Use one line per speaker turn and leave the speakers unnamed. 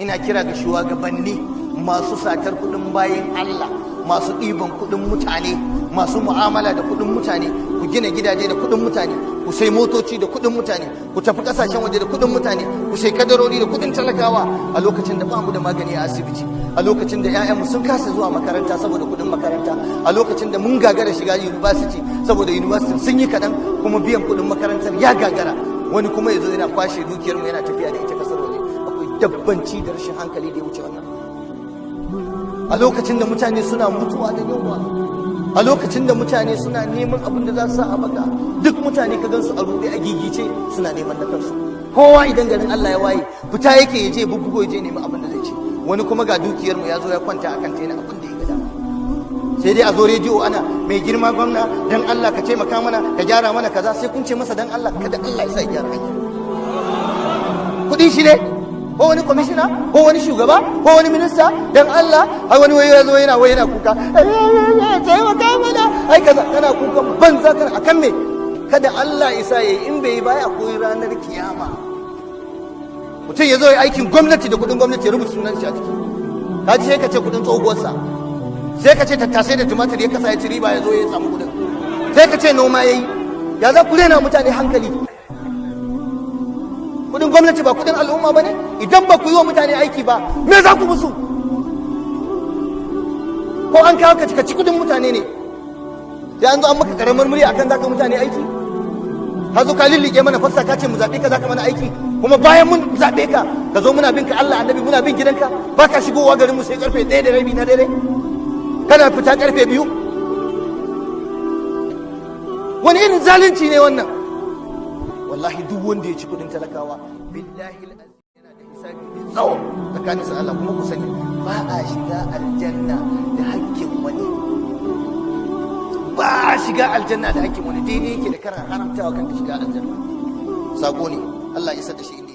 Ina kira ga shugabanni masu satar kuɗin bayan Allah, masu ɗiban kuɗin mutane, masu mu'amala da kuɗin mutane. Ku gina gidaje da kuɗin mutane, ku sai motoci da kuɗin mutane, ku tafi ƙasashen waje da kuɗin mutane, ku sai kadarori da kuɗin talakawa, a lokacin da bamu da magani a asibiti, a lokacin da 'ya'yanmu sun kasa zuwa makaranta saboda kuɗin makaranta, a lokacin da mun gagara shiga university saboda university sun yi kaɗan kuma biyan kuɗin makarantar ya gagara. Wani kuma ya zo yana kwashe dukiyarmu yana tafiya da ita kasar waje. Akwai dabbanci da rashin hankali da ya wuce wannan? A lokacin da mutane suna mutuwa da yunwa, a lokacin da mutane suna neman abin da za su sa a baka, duk mutane ka gansu a ruɗe, a gigice, suna neman na kansu. Kowa idan garin Allah ya waye fita yake, ya je bubbugo, ya je nemi abin da zai ci. Wani kuma ga dukiyar mu ya zo ya kwanta akan ta, yana abin da ya ga dama. Sai dai a zo rediyo ana, "Mai girma gwamna, dan Allah ka taimaka mana, ka gyara mana kaza." Sai kun ce masa dan Allah? Kada Allah ya sa ya gyara hanya. Kudin shi ne? Ko wani kwamishina, ko wani shugaba, ko wani minista, dan Allah? Har wani wai ya zo yana wai yana kuka, "Taimaka mana, ai kaza." Kana kukan banza, kana akan me? Kada Allah isa yayi. In bai yi baya, akwai ranar kiyama. Mutum ya zo ya aikin gwamnati da kudin gwamnati, ya rubuta sunan shi a ciki, ka ji, sai ka ce kudin tsohuwarsa, sai ka ce tattasai da tumatir ya kasa ya ci riba ya zo ya samu kudin, sai ka ce noma ya yi. Ya za ku rena mutane hankali? Kudin gwamnati ba kudin al'umma ba ne? Idan ba ku yi wa mutane aiki ba, me za ku musu? Ko an kawo ka ci kudin mutane ne? Sai an zo an maka karamar murya akan za ka mutane aiki? Ka zo ka lillike mana fassa, ka ce mu zaɓe ka, za ka mana aiki. Kuma bayan mun zaɓe ka, ka zo muna bin ka, Allah annabi, muna bin gidanka, ba ka shigowa garin mu sai karfe 1:30 na dare, kana fita karfe 2. Wani irin zalunci ne wannan? Wallahi duk wanda ya ci kudin talakawa, billahi yana da hisabi mai tsawo tsakanin sa Allah. Kuma ku sani, ba a shiga aljanna da hakkin wani, ba a shiga aljanna da hakkin wani. Daidai yake da karan haramtawa kanka shiga aljanna. Sako ne, Allah ya isar da shi inda